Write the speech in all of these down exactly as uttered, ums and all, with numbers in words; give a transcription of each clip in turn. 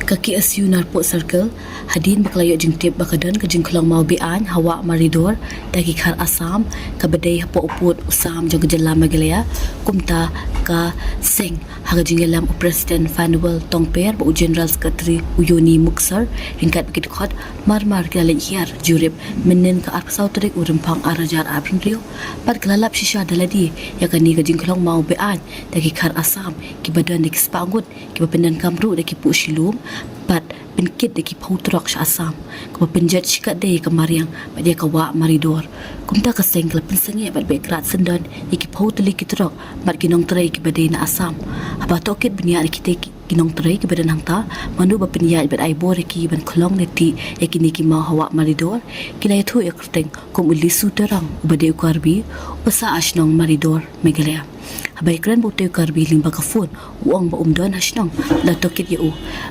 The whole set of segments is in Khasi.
Ka K S U Narpuh Circle, hadien ba ka la ïoh jingtip ba ka don ka jingkhlong maw be-aiñ ha Wah Maridor da ki khar Assam, kaba dei hapoh u pud u sam jong ka jylla Meghalaya, kumta ka seng ha ka jingïalam u President Fanuel Tongper bad u General Secretary u Yoni Muksar, ryngkat bad ki dkhot, mar mar ki la leit hiar jurip mynnin ka arphew saw tarik u Rymphang ar hajar arphew hynriew, bad ka la lap shisha da lade ïa kane ka jingkhlong maw be-aiñ da ki khar Assam kiba don da ki spah ngut, kiba pyndonkam ruh da ki puh shilum bad pynkit da ki phew trok sha Assam, kaba pynjot shikatdei ïa ka mariang bad ïa ka Wah Maridor. Kumta ka seng ka la pynsangeh bad beh krad syndon ïa ki phew tylli ki trok bad ki nongtrei kiba dei na Assam. Haba tohkit bniah da kitei ki, ki nongtrei kiba don hangta, mano ba pynïaid bad ai bor ïa ki ban khlong ne tih ïa kine ki maw ha Wah Maridor, ki la ïathuh ïa ka kyrteng kum u Lisu Terang, uba dei u Karbi, uba sah ha shnong Maridor, Meghalaya. Haba ïakren bad utei u Karbi lyngba ka phone, u ong ba um don ha shnong, la tohkit ïa u.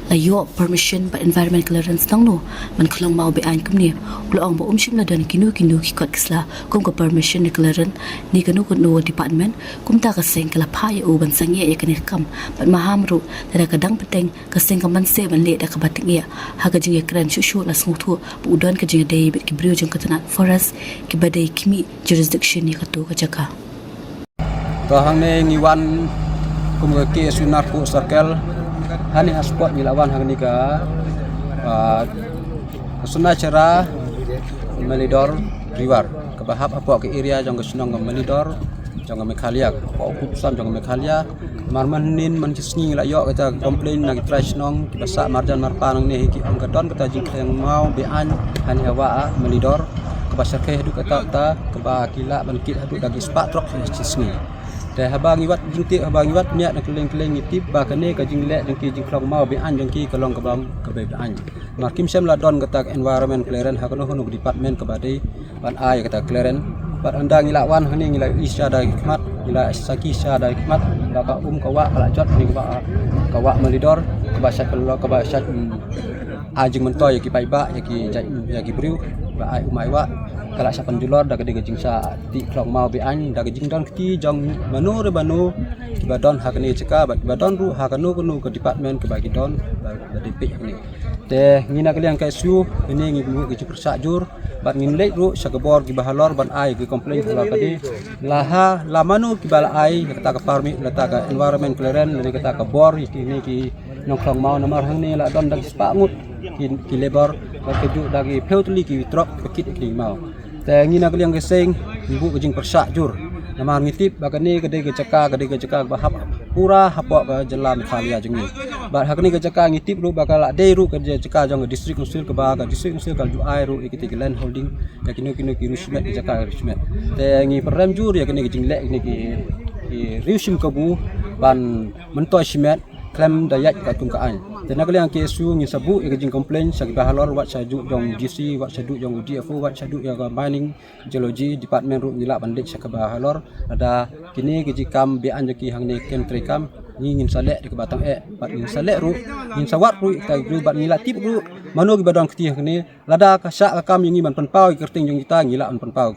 La ïoh permission bad environment clearance nangno ban khlong maw be-aiñ kumne? U la ong ba um shym la don kino kino ki kot ki sla kum ka permission ne clearance ne kano kano department. Kumta ka seng ka la phah ïa u ban sangeh ïa kane ka kam, bad maham ruh, lada ka dang bteng, ka seng kam banse ban leh da kaba tyngeh. Ha ka jingïakren shuh shuh la sngewthuh ba u don ka jingïadei bad ki briew jong ka tnat forest, kiba dei khmih jurisdiction ïa kato ka jaka. To hangne ngi wan kum ka K S U Narpuh Circle. Hangne ha spot ngi la wan hangne ka, ah, Sunachara Malidor River, kaba hap hapoh ka area jong ka shnong ka Malidor jong ka Meghalaya, hapoh u pud u sam jong ka Meghalaya. Mar mynhynnin mynshisngi ngi la ïoh kata ka complain na ki trai shnong kiba sah marjan marpa nangne hi, ki ong ka don kata jingkhlong maw be-aiñ hangne ha Wah Malidor, kaba shyrkhei haduh katta katta, kaba ki lah ban kit haduh da ki spah trok shisngi. Te haba ngi wad jingtip, haba ngi wad bniah na kylleng kylleng, ngi tip ba kane ka jingleh jong ki jingkhlong maw be-aiñ jong ki ka long kaba, kaba be-aiñ. Namar kim shym la don kata ka environment clearance ha kano kano ka department kaba dei ban ai kata ka clearance. Bad haba ngi la wan hangne ngi la ïohi shisha da ki khmat, ngi la sakhi shisha da ki khmat ba ka um ka wah ka la jot hangne ka wah, ka Wah Malidor, kaba shait pynlong, kaba shait, mm, ai jingmyntoi ïa ki paidbah, ïa ki jait, ïa ki briew ba ai um ai wah. Ka la shah pynjulor da ka dei ka jingshah tih khlong maw be-aiñ da ka jingdon kti jong mano re mano kiba don ha kane ka jaka, bad kiba don ruh ha kano kano ka department kaba ki don ba, ba dei peit ha kane. Te ngi na ka liang K S U, kane ngi mut ka jingpyrshah jur, bad ngin leit ruh sha ka bor kiba halor ban ai ka complain halor kane. La ha, la mano kiba la ai ïa kata ka permit, ïa kata ka environment clearance, ïa kata ka bor ïa kine ki nongkhlong maw, namar hangne la don da ki spah ngut ki, ki labour, bad kajuh da ki phew tylli ki trok ba kit ïa kine ki maw. Te ngi na ka liang ka seng ngi buh ka jingpyrshah jur. Namar ngi tip ba kane ka dei ka jaka, ka dei ka jaka ba hap pura hapoh ka jylla Meghalaya jong ngi. Bad ha kane ka jaka ngi tip ruh ba ka la dei ruh ka jaka jong ka District Council, kaba ka District Council ka la ju ai ruh ïa kita ki land holding ïa kino kino ki riew shimet, ki jaka riew shimet. Te ngi pynrem jur ïa kane ka jingleh kine ki, ki riew shim kabu ban myntoi shimet khlem da ïaid katkum ka aiñ. Te na ka liang K S U ngin sa buh ïa ka jingcomplain sha kiba halor, wat shaduh jong D C, wat shaduh jong D F O, wat shaduh ïa ka Mining Geology Department ruh ngi lah ban leit sha kaba halor. Lada kine ki jingkam be-aiñ jong ki hangne kem treikam, ngi ngin sa leh da kaba tyngeh, bad ngin sa leh ruh, ngin sa wad ruh ïa kita ki briew, bad ngi la tip ruh mano kiba don kti hangne. Lada ka shah ka kam ïa ngi ban pynpaw ïa ka kyrteng jong kita, ngi lah ban pynpaw ïa